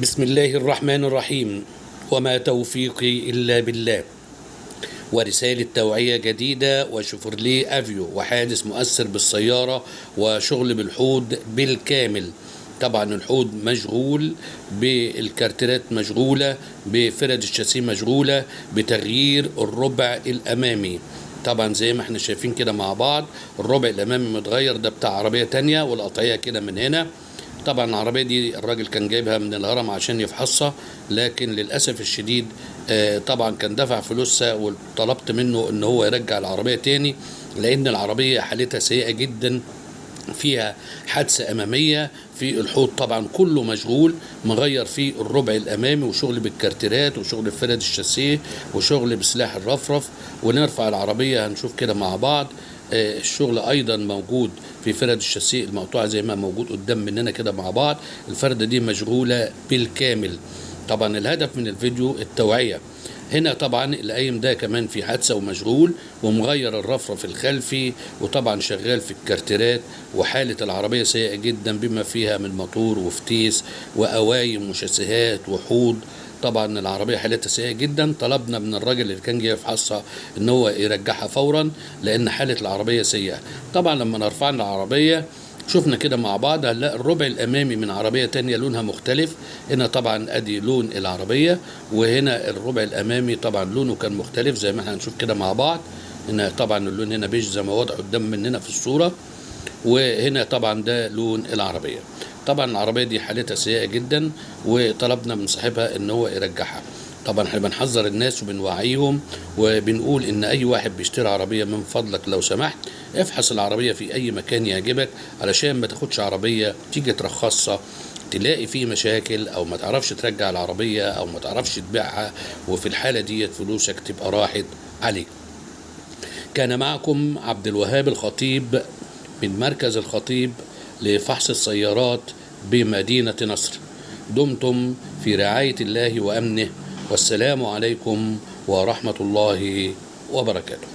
بسم الله الرحمن الرحيم، وما توفيقي إلا بالله. ورسالة توعية جديدة وشيفورليه أفيو وحادث مؤثر بالسيارة وشغل بالحوض بالكامل. طبعا الحوض مشغول بالكارترات، مشغولة بفرد الشاسيه، مشغولة بتغيير الربع الأمامي. طبعا زي ما احنا شايفين كده مع بعض الربع الأمامي متغير، ده بتاع عربية تانية، والقطعية كده من هنا. طبعا العربية دي الراجل كان جايبها من الهرم عشان يفحصها، لكن للأسف الشديد طبعا كان دفع فلوسها، وطلبت منه ان هو يرجع العربية تاني لان العربية حالتها سيئة جدا، فيها حادثة أمامية في الحوض، طبعا كله مشغول، مغير فيه الربع الأمامي وشغل بالكارتيرات وشغل بفرد الشاسيه وشغل بسلاح الرفرف. ونرفع العربية هنشوف كده مع بعض. الشغل أيضا موجود في فرد الشاسيه المقطوعة زي ما موجود قدام مننا كده مع بعض. الفردة دي مشغولة بالكامل. طبعا الهدف من الفيديو التوعية. هنا طبعا القايم ده كمان في حادثة ومشغول ومغير الرفرف الخلفي، وطبعا شغال في الكارتيرات، وحالة العربية سيئة جدا بما فيها من موتور وفتيس وقوايم وشاسيهات وحوض. طبعا العربية حالتها سيئة جدا. طلبنا من الراجل اللي كان جاي يفحصها ان هو يرجعها فورا لان حالة العربية سيئة. طبعا لما رفعنا العربية شفنا كده مع بعض هنلاقي الربع الامامي من عربية تانية لونها مختلف. هنا طبعا ادي لون العربية، وهنا الربع الامامي طبعا لونه كان مختلف زي ما احنا هنشوف كده مع بعض. هنا طبعا اللون هنا بيج زي ما واضح قدام مننا في الصورة، وهنا طبعا ده لون العربية. طبعا العربية دي حالتها سيئة جدا، وطلبنا من صاحبها ان هو يرجعها. طبعا احنا بنحذر الناس وبنوعيهم وبنقول ان اي واحد بيشتري عربية من فضلك لو سمحت افحص العربية في اي مكان يعجبك، علشان ما تاخدش عربية تيجي ترخصها تلاقي فيه مشاكل، او ما تعرفش ترجع العربية، او ما تعرفش تبيعها، وفي الحالة دي فلوسك تبقى راحت عليك. كان معكم عبد الوهاب الخطيب من مركز الخطيب لفحص السيارات بمدينة نصر. دمتم في رعاية الله وأمنه، والسلام عليكم ورحمة الله وبركاته.